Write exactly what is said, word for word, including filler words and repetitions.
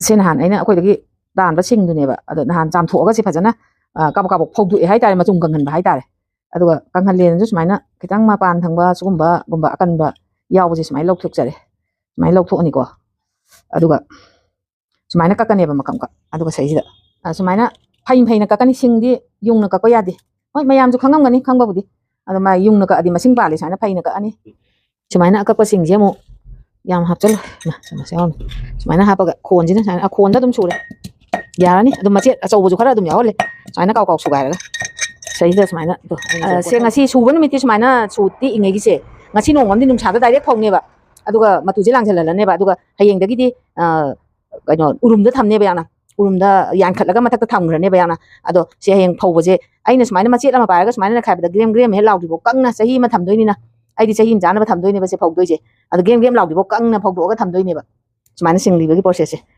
ꯁꯤ ꯅꯍꯥꯟ ꯑꯩꯅ ꯑꯩꯈꯣꯏꯗꯒꯤ ꯇꯥꯟꯕ ꯁꯤꯡꯗꯨꯅꯦꯕ꯫ ꯑꯗꯣ ꯅꯍꯥꯟ ꯆꯥꯝꯊꯣꯛꯑꯒ ꯁꯤ ꯐꯖꯅ, ꯑ, ꯀꯥꯕꯛ ꯀꯥꯕꯛ ꯐꯧꯗꯣꯛꯑꯦ ꯍꯥꯏꯇꯥꯔꯦ, ꯃꯆꯨꯝ ꯀꯪꯍꯟꯕ ꯍꯥꯏꯇꯥꯔꯦ꯫ ꯑꯗꯨꯒ ꯀꯪꯍꯜꯂꯦꯅꯁꯨ ꯁꯨꯃꯥꯏꯅ ꯈꯤꯇꯪ ꯃꯄꯥꯟ ꯊꯪꯕ ꯁꯤꯒꯨꯝꯕꯒꯨꯝꯕ ꯑꯀꯟꯕ ꯌꯥꯎꯕꯁꯦ ꯁꯨꯃꯥꯏꯅ ꯂꯧꯊꯣꯛꯆꯔꯦ꯫ ꯁꯨꯃꯥꯏꯅ ꯂꯧꯊꯣꯛꯑꯅꯤꯀꯣ꯫ ꯑꯗꯨꯒ ꯁꯨꯃꯥꯏꯅ ꯀꯛꯀꯅꯦꯕ ꯃꯀꯛ ꯃꯀꯛ꯫ ꯑꯗꯨꯒ ꯁꯤꯁꯤꯗ, ꯑ, ꯁꯨꯃꯥꯏꯅ ꯐꯩ ꯐꯩꯅ ꯀꯛꯀꯅꯤ꯫ ꯁꯤꯡꯗꯤ ꯌꯨꯡꯅ ꯀꯛꯄ ꯌꯥꯗꯦ꯫ ꯍꯣꯏ, ꯃꯌꯥꯝꯁꯨ ꯈꯪꯉꯝꯒꯅꯤ, ꯈꯪꯕꯕꯨꯗꯤ꯫ ꯑꯗꯣ ꯃꯥ ꯌꯨꯡꯅ ꯀꯛꯑꯗꯤ ꯃꯁꯤꯡ ꯄꯥꯜꯂꯤ꯫ ꯁꯨꯃꯥꯏꯅ ꯐꯩꯅ ꯀꯛꯑꯅꯤ꯫ ꯁꯨꯃꯥꯏꯅ ꯑꯀꯛꯄꯁꯤꯡꯁꯦ ꯑꯃꯨꯛ ꯌꯥꯝ ꯍꯥꯞꯆꯜꯂꯣ꯫ ꯏꯃꯥ, ꯆꯥꯃꯁ ꯌꯥꯎꯔꯝꯃꯦ꯫ ꯁꯨꯃꯥꯏꯅ ꯍꯥꯞꯄꯒ ꯈꯣꯟꯁꯤꯅ ꯁꯨꯃꯥꯏꯅ, ꯑ, ꯈꯣꯟꯗ ꯑꯗꯨꯝ ꯁꯨꯔꯦ꯫ ꯌꯥꯔꯅꯤ꯫ ꯑꯗꯨꯝ ꯃꯆꯦꯠ ꯑꯆꯧꯕꯁꯨ ꯈꯔ ꯑꯗꯨꯝ ꯌꯥꯎꯍꯜꯂꯦ꯫ ꯁꯨꯃꯥꯏꯅ ꯀꯥꯎ ꯀꯥꯎ ꯁꯨꯒꯥꯏꯔꯒ꯫ ꯁꯤꯗꯩꯁꯤꯗ ꯁꯨꯃꯥꯏꯅ, ꯑꯗꯣ, ꯑ, ꯁꯦ, ꯉꯁꯤ ꯁꯨꯕ ꯅꯨꯃꯤꯠꯇꯤ ꯁꯨꯃꯥꯏꯅ ꯁꯨ ꯇꯤꯛꯏꯉꯩꯒꯤꯁꯦ, ꯉꯁꯤ ꯅꯣꯡꯃ ꯑꯃꯗꯤ ꯅꯨꯡꯁꯥꯗ direct ꯐꯧꯅꯦꯕ꯫ ꯑꯗꯨꯒ ꯃꯇꯨꯁꯦ ꯂꯥꯡꯁꯤꯜꯍꯜꯂꯅꯦꯕ꯫ ꯑꯗꯨꯒ ꯍꯌꯦꯡꯗꯒꯤꯗꯤ, ꯑ, ꯀꯩꯅꯣ, ꯎꯔꯨꯝꯗ ꯊꯝꯅꯦꯕ ꯌꯥꯝꯅ꯫ ꯎꯔꯨꯝꯗ ꯌꯥꯟꯈꯠꯂꯒ ꯃꯊꯛꯇ ꯊꯝꯈ꯭ꯔꯅꯦꯕ ꯌꯥꯝꯅ꯫ ꯑꯗꯣ ꯁꯤ ꯍꯌꯦꯡ ꯐꯧꯕꯁꯦ ꯑꯩꯅ ꯁꯨꯃꯥꯏꯅ ꯃꯆꯦꯠ ꯑꯃ ꯄꯥꯏꯔꯒ ꯁꯨꯃꯥꯏꯅ ꯅꯩꯈꯥꯏꯕꯗ ꯒ꯭ꯔꯦꯝ ꯒ꯭ꯔꯦꯝ ꯍꯦꯛ ꯂꯥꯎꯗ꯭ꯔꯤꯐꯥꯎ ꯀꯪꯅ, ꯆꯍꯤ ꯑꯃ ꯊꯝꯗꯣꯏꯅꯤꯅ, ꯑꯩꯗꯤ ꯆꯍꯤ ꯑꯃ ꯆꯥꯅꯕ ꯊꯝꯗꯣꯏꯅꯦꯕ ꯁꯦ ꯐꯧꯗꯣꯏꯁꯦ꯫ ꯑꯗꯣ ꯒ꯭ꯔꯦꯝ ꯒ꯭ꯔꯦꯝ ꯂꯥꯎꯗ꯭ꯔꯤꯐꯥꯎ ꯀꯪꯅ ꯐꯧꯗꯣꯛꯑꯒ ꯊꯝꯗꯣꯏꯅꯦꯕ꯫ ꯁꯨꯃꯥꯏꯅ ꯁꯤꯡ ꯂꯤꯕꯒꯤ process ꯁꯦ꯫